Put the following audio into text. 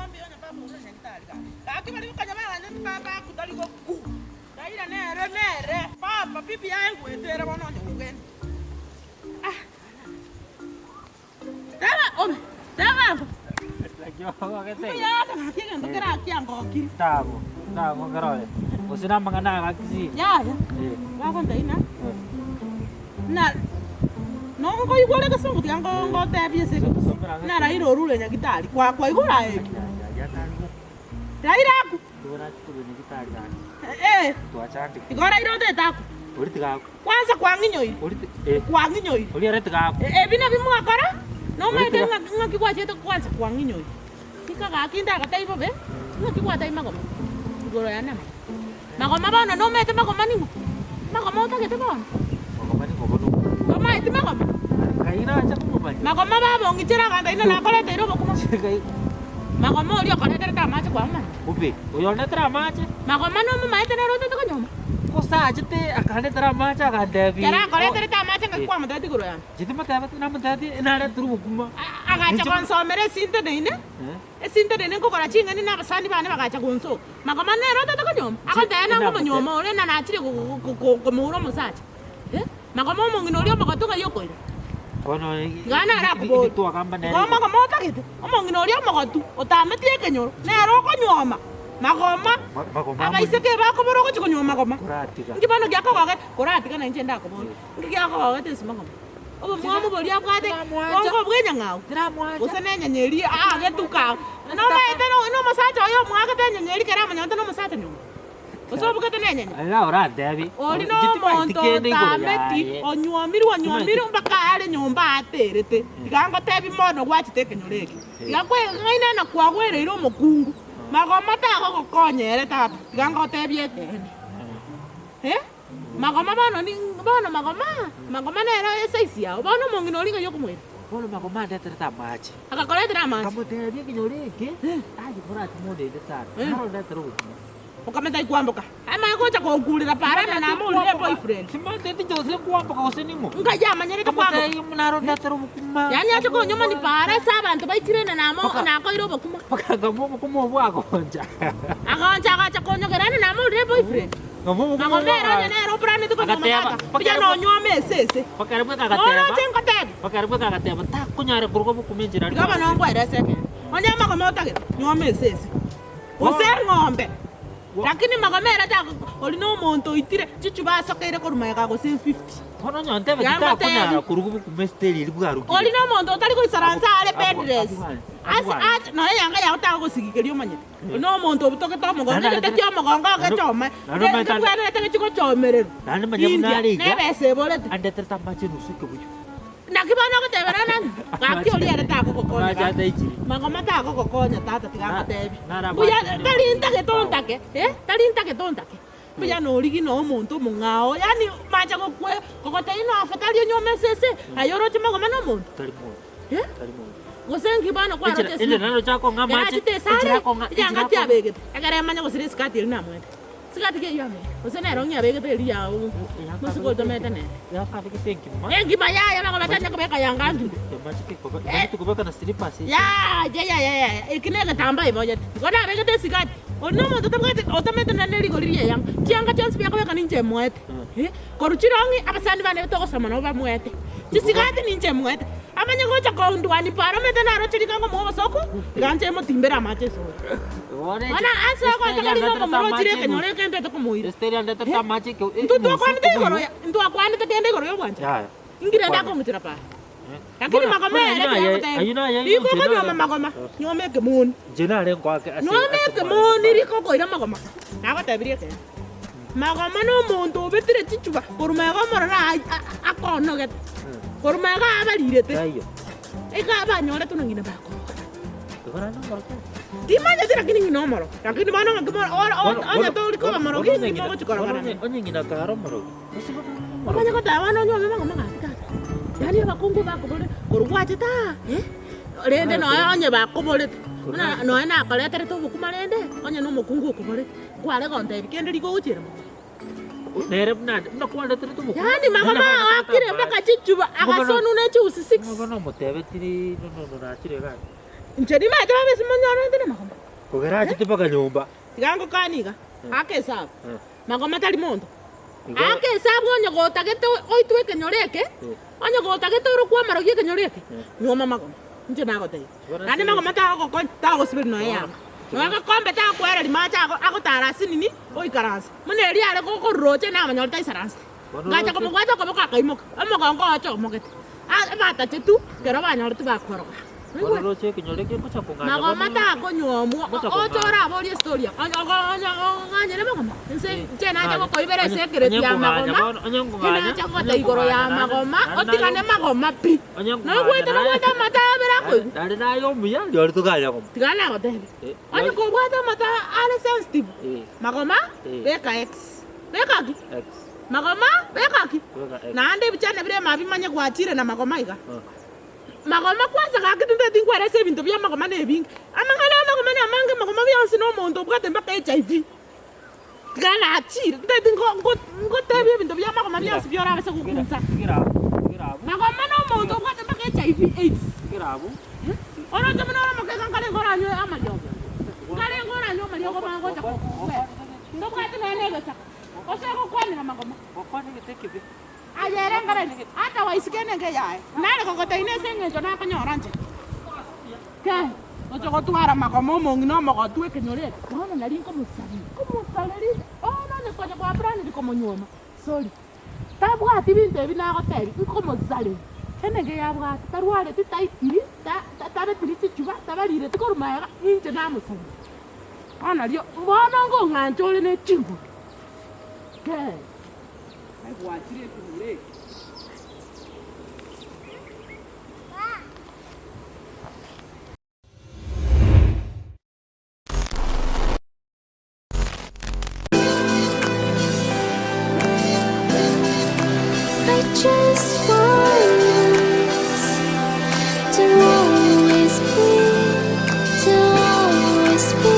Igo mbuya onye papa orure nyagitari gaki. Gaki baria gokanya baganyete papa aku tari gokwa. Raila nere nere papa bibi yaye goetera bono onye gokenda. Ah Teba obe teba ango. Naki ogogete iga? Mbuya ande gaki egento kerakiangokire. Tago, tago kerore. Gose namang'ana agaki sii. Yaya, Eh. bagontebia ng'a Eh. ng'a nokoigwa ore egesongo tiga ngo ngotebie ase egegusu, ng'a Raila orure nyagitari, kwa kwaigure aye eki? Raila akwe? Eh, igo Raila otagete akwe? Kwanza kwang'inyoire, kwang'inyoire. Ebi nabio mwakora, nomaete ng'a ng'aki gwachete kwanza kwang'inyoire. Ika gaki ndagotebie bobe, ng'aki gwatebia magoma igoro yane amang'ana. Magoma bono nomaete magoma ning'o? Magoma otagete bono? Tomaeti magoma? Magoma baba ong'ichere aganto aino nakoreteire obokima. Magoma oria okoreterete amache kwamomanya? Magoma nomomaete nere otagete konyoma? Kero akoreterete amache ng'aki kwamotebetie igoro yane? Agacha gonsomera esinteneine. Ase ntenene nkogora ching'eni na abasani bane bagacha gonsoka. Magoma nere otete konyuoma, agoteba nang'o omonyuoma ore na nachire komoura omosacha. Eh, magoma omong'ina oria omogotu ng'ai okoira? Tiga nare akoborie. Igo magoma otagete, omong'ina oria omogotu otameti ekenyoro, nere okonyuoma. Magoma, abaiseke bakobora ogochia konyuoma magoma. Inki bono giakogogete? Koratiga nainche ndakoborie. Inki giakogogete ase magoma? Obomwamu boria abwate bonga obw'enyang'au, gose nenyenya eria aagetuka. Nomaete nomosacha oye omoagete enyenya eria kera amanyete nomosacha nyomba, gose obugete nenyenya. Oria nomonto otameti onywomirwe onywomirwe mpaka are nyomba aaterete. Tiga ngotebi mono gwachete ekenyoro eke, tiga kweng'aina na kwagwereire omokungu, magoma tagogokonya ere tata, tiga ngotebie ekeene. Eh. Magoma bono ni bono magoma, magoma nere esaisi yao, bono omong'ina oria ng'ai okomoira? Bono magoma andeterete amache. Akakoretera amache. Nkamotebia ekenyoro eke, aye morache mondende sana, naro ndetere obokima. Okamenta ikwamboka, amanye gocha gokurera para na namourire eboyfriend. Timanyeti inche gose nkwamboka gose ning'o. Ngai amanyerete kwamboka. Nkamotebia buna naro ndetere obokima. Yaani ache konyomani para ase abanto baikire na namo nakoire obokima. Mpaka nkamoa obokima obwo agoncha. Agoncha agacha konyogera na namourire eboyfriend. Magoma ere onye nere oburaneti konyuoma Agateba, tata, mbuya nonyuome esese. Mpaka bweka agateba, Noroche ngotebie. mpaka bweka agateba, takonyara koruga bokuma enchera Tiga bono nkwerese ekeene. Onye amagoma otagete, nyuoma esese. Gose eng'ombe. Lakini magoma ere tako ori na omonto oitire chichuba asokeire korwa magega gose 50. Bono onye ontebeti Tiga takonyara ngotebie. koruga bokuma esiteri eria bwarugire. Ori na omonto otari goisaransa are Abwo- abwo- bedrest. abwo- Ase abwo- ase nonya eyanga yao tagogosigigeria omanyete. Nomonto obutogete omogongo, Naende egete ki'omogongo ogechome, Naende omanyete ande- kebwenerete gechi gochomererwa. Naende manya buna India, are iga, nebesa eborete. andeterete amache enusu ekebuyu. Naki bono ogotebera nani? Gaki oria ere tagogokonya Amache gaki. ataichire. Magoma tagogokonya tata tiga Na- agotebi. nara Mbuya amache tari ntagete ontake, eh, tari ntagete ontake. Mbuya norigi na omonto omong'ao, yaani macha gokwe kogotebia ng'a afadhali onyuome esese, aye oroche magoma na omonto. Tari monto. Eh? Tari monto. Gose nki bono kwaroche Enchera enchera naroche akong'a amache, Erachete enchera esare, akong'a, enchera eyanga akong'a. tiabegete, ekero emanya gose nesikati eria namwete. Sikati ki eyio amegete? Gose nero ng'o abegete eria yao mosike otomete nere. Yakabegete enkima. Enkima yaya bago batanya kobeka yanga nkima. Emachete kobe, emachete kobeka na slippers echi. Yaya yaya yaya, eki negetambaa eboyete. Igo nabegete esikati, oria nomonto otabwati otomete nonye ne rigori rie eyanga. Chianga chionsi pi akobeka ninche emoete. Eh, korwa chirong'i abasani bane togosoma nabo bamoete. Chisigati ninche emoete. Amanye gocha kondwania paro omanyete naroche rigango moa obosooku, iga nche emotimbere amache esoro. Bono ase ogocha kari ng'a omomura ochire ekenyoro ekentete komoira. Intwe twakwanete igoro ya ntwakwanete kende igoro y'obwanchani. Inki rende akongochera paro? Lakini magoma ere tiyagoteba, Riko okonyuoma magoma, nyuoma ekemoni. Nyuoma ekemoni riko okoira magoma. Nagotebirie ekeene. Magoma nomonto obetire chichuba korwa magega omorero akonogete, korwa magega abarirete, eka abanyoretwe na ng'ina bakoroka. Timanyeti lakini ng'ina omorogi, lakini bono ng'aki onye tori koba morogi ng'ina ogochia korogana nere. Omanye goteba bono onyuome magoma gaki tata, yaani abakungu bakoborire korwa gwachete aa eh, rende nonya onye bakoborete, buna nonya nakoreterete obokima rende, onye na omokungu okoborete. Kware gontebia kende rigogochiera mono. Nere buna buna kwareterete omokung'u. Yaani magoma aakire mpaka chichuba agasonwa ne chiusi six. Bono omotebeti no no no nachire iga. Inche nimanyete babe ase monyorete na magoma. Kogera achete mpaka nyomba. Tiga ngokanie iga, aka esabu. Eh. Magoma tari monto. Igo- Aka esabu onye gotagete oitwe ekenyoro eke, onye gotagete orokwe amarogi ekenyoro eke, nyuoma magoma. Inche nagotebia. Naende magoma tagogokonya, tagogosiberia nonya eyanga. Nonya egekombe tagokoereria mache ago agotara ase nini, oikaranse. Buna erio are korwa roche namonyorete aisaransete. Ngacha komobwata okoboko akaimoka, omogongo oye ocha omogete. Abatachetu ekero banyorete bakoroga. Bono roche ekenyoro eke ngocha kong'anya Magoma bono. takonyuomwa, Ngocha oche kong'anya. oraborie estory eye, onye onye ong'anyere magoma, inse inche nacha Ng'anya. gokoibera Onye- esekereti onye ya nkong'anya magoma, bono, onye inche nkong'anya, nacha onye goteba igoro ya nkong'anya naende- magoma, naende otigane naye- magoma pi. Onye nkong'anya Nobwate naye- nobwate amato abere akoigwa. Naende naye omuya, rirorio tokanya goma. Tiga nagotebie, Eh, onye rirorio- kobwate amato are sensitive, Eh. magoma, Eh. beka X. Beka ki? X. Magoma, beka ki? Beka X. Naende ebichane bire ime bimanye gwachire na magoma iga. Ah. Magoma kwanza gaki tinteti nkwerese ebinto bia magoma na ebinge. Amang'ana a magoma na amange magoma bionsi na omonto obwate mpaka HIV. Tiga nachire, nteti nko nko ngotebie ebinto bia magoma bionsi biorabase gokunsa. Magoma na omonto obwate mpaka HIV AIDS. Oroche buna ore omokega nkarenge oranywe amariogo. Nkarenge oranywe amariogo magocha kokwera. Tobwati nonya na egesaku. Gose gokwanera magoma. Aye ere nkarenge, ata waisike enengo eyaye, nare gogoteina ase engencho nakonyora nche. Ke, gocha gotwara magoma omong'ina omogotu ekenyoro eke, bono nari nkomosaria, nkomosareria bono onye konya kwaplanire komonyuoma, sorry. Tabwati binto ebi nagotebia, nkomosareria. Enengo eyabwate, tarwareti, taitiri, ta- ta- tabetiri chichuba, tabarireti korwa magega, inche namosareria. Bono nario, bono nkong'ancha ore ne chinguru. Ke. Gwachire ekenyoro eke. I just want us to always be, to always be.